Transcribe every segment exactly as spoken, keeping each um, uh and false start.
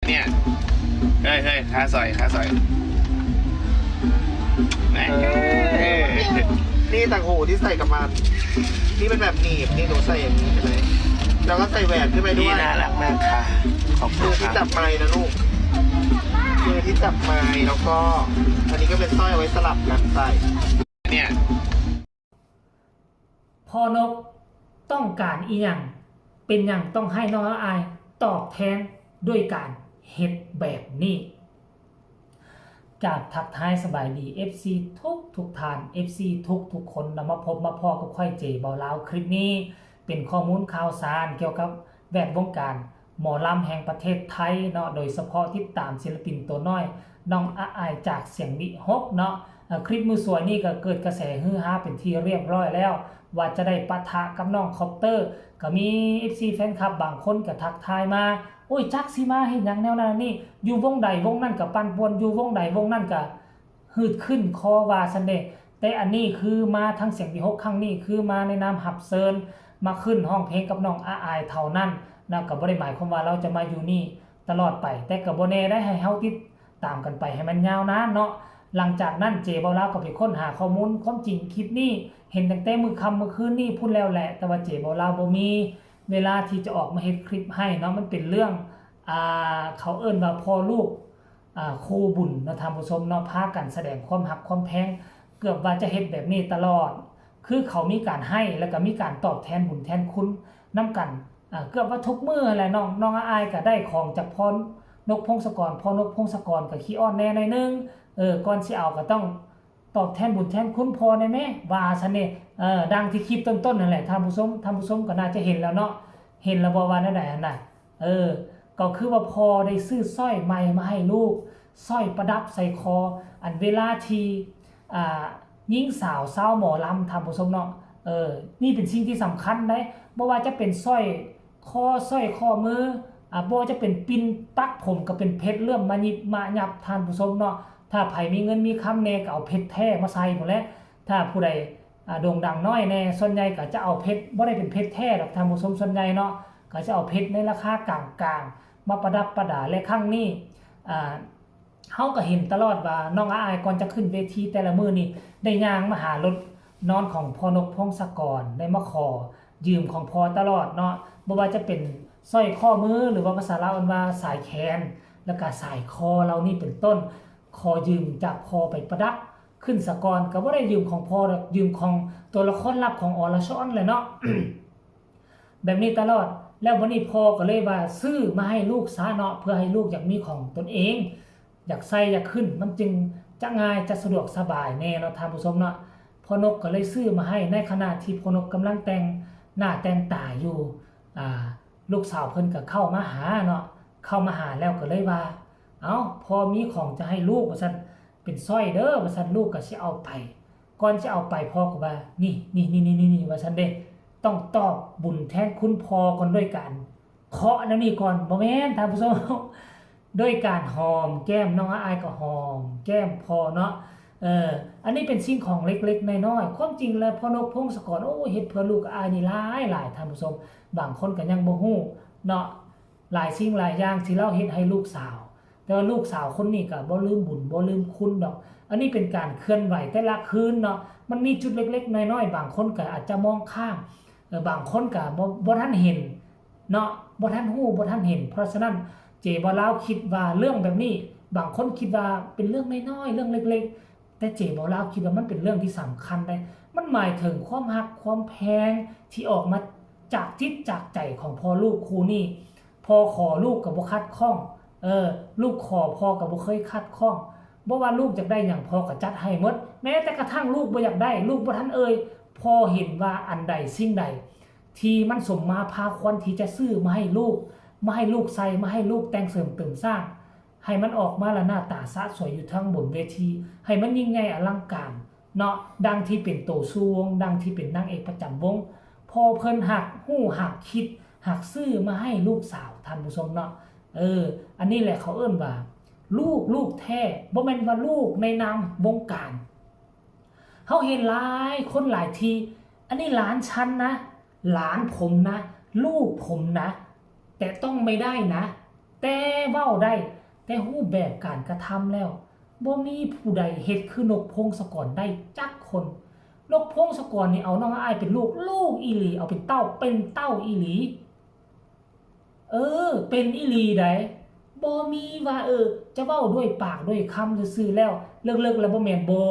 เนี่ย เฮ้ยเฮ้ยค่าสอยค่าสอย แหม นี่ต่างหูที่ใส่กับมัน นี่เป็นแบบหนีบ นี่หนูใส่อย่างนี้ใช่ไหม แล้วก็ใส่แหวนขึ้นไปด้ พี่ วย น่ารักมากค่ะ ขอบคุ มื ณ อ ค ที่ รับ จับไมค์นะลูก มือที่จับไมค์แล้วก็ อันนี้ก็เป็นสร้อยเอาไว้สลับกันใส่ เนี่ย พ่อนกต้องการอีหยัง เป็นหยังต้องให้น้องอายตอบแทนด้วยการเฮ็ดแบบนี้ กราบทักทายสบายดี เอฟซี ทุกทุกท่าน เอฟซี ทุกทุกคนนะ มาพบมาพ้อกับข้อยเจบ่าวลาว คลิปนี้เป็นข้อมูลข่าวสารเกี่ยวกับแวดวงการหมอลำแห่งประเทศไทยเนาะ โดยเฉพาะติดตามศิลปินตัวน้อย น้องอายจากเสียงวิหกเนาะ เอ่อ คลิปมือสวยนี่ก็เกิดกระแสฮือฮาเป็นที่เรียบร้อยแล้ว ว่าจะได้ปะทะกับน้องคอปเตอร์ ก็มี เอฟซี แฟนคลับบางคนก็ทักทายมา โอ้ย จักสิมาเฮ็ดหยังแนวนั้นนี่ อยู่วงใดวงนั้นก็ปั่นป่วน อยู่วงใดวงนั้นก็หืดขึ้นคอว่าซั่นเด้ แต่อันนี้คือมาทางเสียงวิหก ครั้งนี้คือมาในนามรับเชิญ มาขึ้นร้องเพลงกับน้องอายเท่านั้นนะ ก็บ่ได้หมายความว่าเราจะมาอยู่นี่ตลอดไป แต่ก็บ่แน่ได้ ให้เฮาติดตามกันไปให้มันยาวนานเนาะ หลังจากนั้นเจบ่าวลาวก็ไปค้นหาข้อมูลความจริงคลิปนี้ เห็นตั้งแต่มื้อค่ำมื้อคืนนี้พุ้นแล้วแหละ แต่ว่าเจบ่าวลาวบ่มีเวลาที่จะออกมาเฮ็ดคลิปให้เนาะ มันเป็นเรื่อง อ่า เขาเอิ้นว่าพ่อลูก อ่า คู่บุญเนาะท่านผู้ชมเนาะ พากันแสดงความฮักความแพง เกือบว่าจะเฮ็ดแบบนี้ตลอด คือเขามีการให้แล้วก็มีการตอบแทนบุญแทนคุณนำกัน อ่า เกือบว่าทุกมื้อแหละ น้อง น้องอายก็ได้ของจากพ่อนกพงศกร พ่อนกพงศกรก็ขี้อ้อนแหน่หน่อยนึง เออ ก่อนสิเอาก็ต้องตอบแทนบุญแทนคุณพ่อแหน่แหม ว่าซั่นเด้ เออ ดังที่คลิปต้นๆนั่นแหละ ท่านผู้ชม ท่านผู้ชมก็น่าจะเห็นแล้วเนาะ เห็นแล้วบ่ว่าแนวใดหั่นน่ะ เออ ก็คือว่าพ่อได้ซื้อสร้อยใหม่มาให้ลูก สร้อยประดับใส่คอ อันเวลาที่ อ่า หญิงสาวชาวหมอลำ ท่านผู้ชมเนาะ เออ นี่เป็นสิ่งที่สำคัญเด้ บ่ว่าจะเป็นสร้อยคอ สร้อยข้อมือ อ่า บ่ว่าจะเป็นปิ่นปักผมก็เป็นเพชรเลื่อมมายิบมายับ ท่านผู้ชมเนาะ ถ้าไผมีเงินมีคำแหน่ก็เอาเพชรแท้มาใส่พู้นแหละ ถ้าผู้ใด อ่า โด่งดังน้อยแหน่ ส่วนใหญ่ก็จะเอาเพชร บ่ได้เป็นเพชรแท้ดอกท่านผู้ชม ส่วนใหญ่เนาะ ก็จะเอาเพชรในราคากลางๆ มาประดับประดา และครั้งนี้ อ่า เฮาก็เห็นตลอดว่าน้องอายก่อนจะขึ้นเวทีแต่ละมื้อนี่ได้ย่างมาหารถนอนของพ่อนกพงศกร ได้มาขอยืมของพ่อตลอดเนาะ บ่ว่าจะเป็นสร้อยข้อมือ หรือว่าภาษาลาวเอิ้นว่าสายแขน แล้วก็สายคอเหล่านี้เป็นต้น ขอยืมจากพ่อไปประดับขึ้นซะก่อน ก็บ่ได้ยืมของพ่อดอก ยืมของตัวละครลับของอรชรแหละเนาะ แบบนี้ตลอด แล้วบัดนี้พ่อก็เลยว่าซื้อมาให้ลูกซะเนาะ เพื่อให้ลูกอยากมีของตนเอง อยากใส่อยากขึ้น มันจึงจะง่ายจะสะดวกสบายแหน่เนาะท่านผู้ชมเนาะ พ่อนกก็เลยซื้อมาให้ ในขณะที่พ่อนกกำลังแต่งหน้าแต่งตาอยู่ อ่า ลูกสาวเพิ่นก็เข้ามาหาเนาะ เข้ามาหาแล้วก็เลยว่า เอ้า พ่อมีของจะให้ลูกว่าซั่น เป็นสร้อยเด้อว่าซั่น ลูกก็สิเอาไป ก่อนสิเอาไปพ่อก็ว่า นี่ นี่ นี่ นี่ นี่ นี่ ว่าซั่นเด้ ต้องตอบบุญแทนคุณพ่อก่อนด้วยการเคาะแนวนี้ก่อน บ่แม่นท่านผู้ชม ด้วยการหอมแก้ม น้องอายก็หอมแก้มพ่อเนาะ เออ อันนี้เป็นสิ่งของเล็กๆน้อยๆ ความจริงแล้วพ่อนกพงศกร โอ้ เฮ็ดเพื่อลูกอายนี่หลายๆ ท่านผู้ชม บางคนก็ยังบ่ฮู้เนาะ หลายสิ่งหลายอย่างที่ลาวเฮ็ดให้ลูกสาว แต่ว่าลูกสาวคนนี้ก็บ่ลืมบุญบ่ลืมคุณดอก อันนี้เป็นการเคลื่อนไหวแต่ละคืนเนาะ มันมีจุดเล็กๆน้อยๆ บางคนก็อาจจะมองข้าม เออ บางคนก็บ่ บ่ทันเห็นเนาะ บ่ทันฮู้ บ่ทันเห็น เพราะฉะนั้นเจบ่าวลาวคิดว่าเรื่องแบบนี้ บางคนคิดว่าเป็นเรื่องน้อยๆ เรื่องเล็กๆ แต่เจบ่าวลาวคิดว่ามันเป็นเรื่องที่สำคัญเด้ มันหมายถึงความฮักความแพงที่ออกมาจากจิตจากใจของพ่อลูกคู่นี้ พ่อขอลูกก็บ่ขัดข้อง เออ ลูกขอพ่อก็บ่เคยขัดข้อง บ่ว่าลูกอยากได้หยังพ่อก็จัดให้หมด แม้แต่กระทั่งลูกบ่อยากได้ ลูกบ่ทันเอ่ย พ่อเห็นว่าอันใดสิ่งใด ที่มันสมมาพาควรที่จะซื้อมาให้ลูก มาให้ลูกใส่ มาให้ลูกแต่งเสริมเติมสร้าง ให้มันออกมาละหน้าตาสะสวยอยู่เทิงบนเวที ให้มันยิ่งใหญ่อลังการเนาะ ดังที่เป็นโตสู่วง ดังที่เป็นนางเอกประจำวง พ่อเพิ่นฮักฮู้ฮักคิด ฮักซื้อมาให้ลูกสาวท่านผู้ชมเนาะ เออ อันนี้แหละเขาเอิ้นว่า ลูก ลูกแท้ บ่แม่นว่าลูกในนามวงการ เฮาเห็นหลายคนหลายที อันนี้หลานฉันนะ หลานผมนะ ลูกผมนะ แตะต้องไม่ได้นะ แต่เว้าได้ แต่รูปแบบการกระทำแล้ว บ่มีผู้ใดเฮ็ดคือนกพงศกรได้จักคน นกพงศกรนี่เอาน้องอ้ายเป็นลูก ลูกอีหลี เอาเป็นเต้า เป็นเต้าอีหลี เออ เป็นอีหลีใด บ่มีว่า เออ จะเว้าด้วยปากด้วยคำซื่อๆแล้ว เลิกๆแล้วบ่แม่น บ่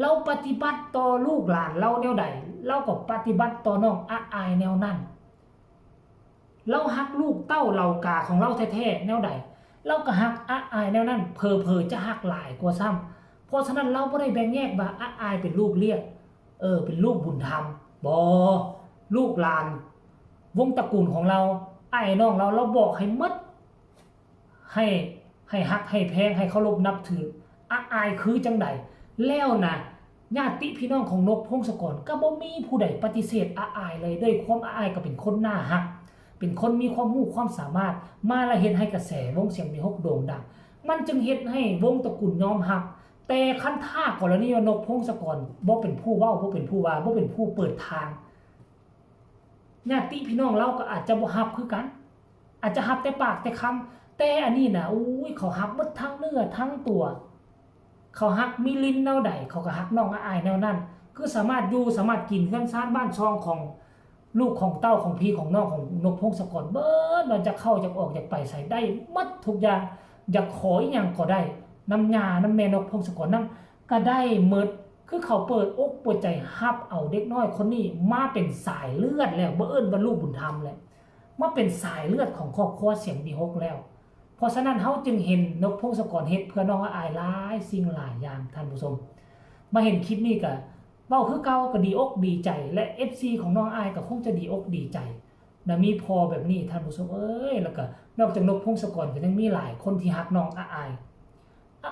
ลาวปฏิบัติต่อลูกหลานลาวแนวใด ลาวก็ปฏิบัติต่อน้องอ้ายแนวนั้น ลาวฮักลูกเต้าเหล่ากาของลาวแท้ๆแนวใด ลาวก็ฮักอ้ายแนวนั้น เผลอๆจะฮักหลายกว่าซ้ำ เพราะฉะนั้นลาวบ่ได้แบ่งแยกว่าอ้ายเป็นลูกเลี้ยง เออ เป็นลูกบุญธรรม บ่ ลูกหลาน วงตระกูลของลาว อ้ายน้องลาว ลาวบอกให้หมด ให้ ให้ฮัก ให้แพง ให้เคารพนับถือ อ้ายคือจั่งใด แล้วนะ ญาติพี่น้องของนกพงศกรก็บ่มีผู้ใดปฏิเสธอ้ายเลย ด้วยความอ้ายก็เป็นคนน่าฮัก เป็นคนมีความรู้ความสามารถ มาละเฮ็ดให้กระแสวงเสียงวีหกโด่งดัง มันจึงเฮ็ดให้วงตระกูลยอมฮับ แต่คันถ้ากรณีว่านกพงศกรบ่เป็นผู้เว้า บ่เป็นผู้ว่า บ่เป็นผู้เปิดทาง ญาติพี่น้องลาวก็อาจจะบ่ฮับคือกัน อาจจะฮับแต่ปากแต่คำ แต่อันนี้นะ อุ้ย เขาฮับหมดทั้งเนื้อทั้งตัว เขาฮักมิลินแนวใด เขาก็ฮักน้องอ้ายแนวนั้น คือสามารถอยู่ สามารถกินเฮือนซานบ้านช่องของลูกของเต้าของพี่ของน้องของนกพงศกรเบิด ว่าจะเข้าจะออกจะไปไสได้หมดทุกอย่าง อยากขออีหยังก็ได้ นำย่านำแม่นกพงศกรนำก็ได้หมด คือเขาเปิดอกเปิดใจฮับเอาเด็กน้อยคนนี้มาเป็นสายเลือดแล้ว บ่เอิ้นว่าลูกบุญธรรมแล้ว มาเป็นสายเลือดของครอบครัวเสียงวีหกแล้ว เพราะฉะนั้นเฮาจึงเห็นนกพงศกรเฮ็ดเพื่อน้องอ้ายหลายสิ่งหลายอย่าง ท่านผู้ชม มาเห็นคลิปนี้ก็เว้าคือเก่า ก็ดีอกดีใจ และเอฟซีของน้องอ้ายก็คงจะดีอกดีใจนะ มีพ่อแบบนี้ ท่านผู้ชมเอ้ย แล้วก็นอกจากนกพงศกรก็ยังมีหลายคนที่ฮักน้องอ้าย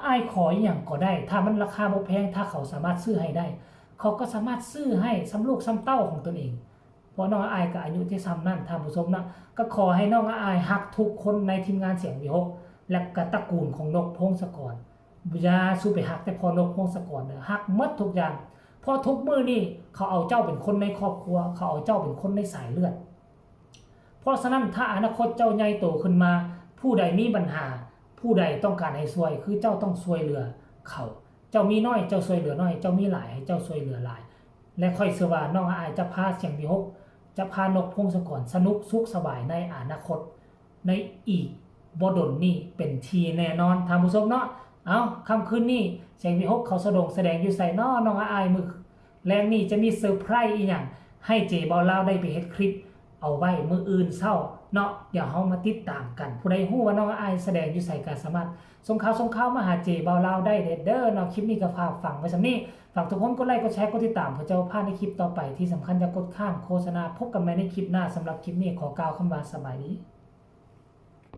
อ้ายขออีหยังก็ได้ ถ้ามันราคาบ่แพง ถ้าเขาสามารถซื้อให้ได้ เขาก็สามารถซื้อให้ส่ำลูกส่ำเต้าของตนเอง เพราะน้องอ้ายก็อายุที่ส่ำนั้น ท่านผู้ชมเนาะ ก็ขอให้น้องอ้ายฮักทุกคนในทีมงานเสียงวีหก และก็ตระกูลของนกพงศกร อย่าสู้ไปฮักแต่พ่อนกพงศกรเด้อ ฮักหมดทุกอย่าง เพราะทุกมื้อนี้เขาเอาเจ้าเป็นคนในครอบครัว เขาเอาเจ้าเป็นคนในสายเลือด เพราะฉะนั้นถ้าอนาคตเจ้าใหญ่โตขึ้นมา ผู้ใดมีปัญหา ผู้ใดต้องการให้ช่วย คือเจ้าต้องช่วยเหลือเขา เจ้ามีน้อย เจ้าช่วยเหลือน้อย เจ้ามีหลาย ให้เจ้าช่วยเหลือหลาย และข้อยเชื่อว่าน้องอ้ายจะพาเสียงวีหก จะพานกพงศกรสนุกสุขสบายในอนาคต ในอีกบ่ดนนี้เป็นทีแน่นอน ท่านผู้ชมเนาะ เอา ค่ำคืนนี้เสียงวีหกเขาสะดงแสดงอยู่ไสน้อ น้องอ้าย มื้อแลงนี้จะมีเซอร์ไพรส์อีหยัง ให้เจบ่าวลาวได้ไปเฮ็ดคลิปเอาไว้มื้ออื่นเช้าเนาะ เดี๋ยวเฮามาติดตามกัน ผู้ใดฮู้ว่าน้องอ้ายแสดงอยู่ไสก็สามารถส่งข่าวส่งข่าวมาหาเจบ่าวลาวได้เด้อเนาะ คลิปนี้ก็ฝากฝังไว้ส่ำนี้ ฝากทุกคนกดไลค์กดแชร์กดติดตาม เพื่อจะบ่พลาดในคลิปต่อไป ที่สำคัญอย่ากดข้ามโฆษณา พบกันใหม่ในคลิปหน้า สำหรับคลิปนี้ขอกล่าวคำว่าสบายดี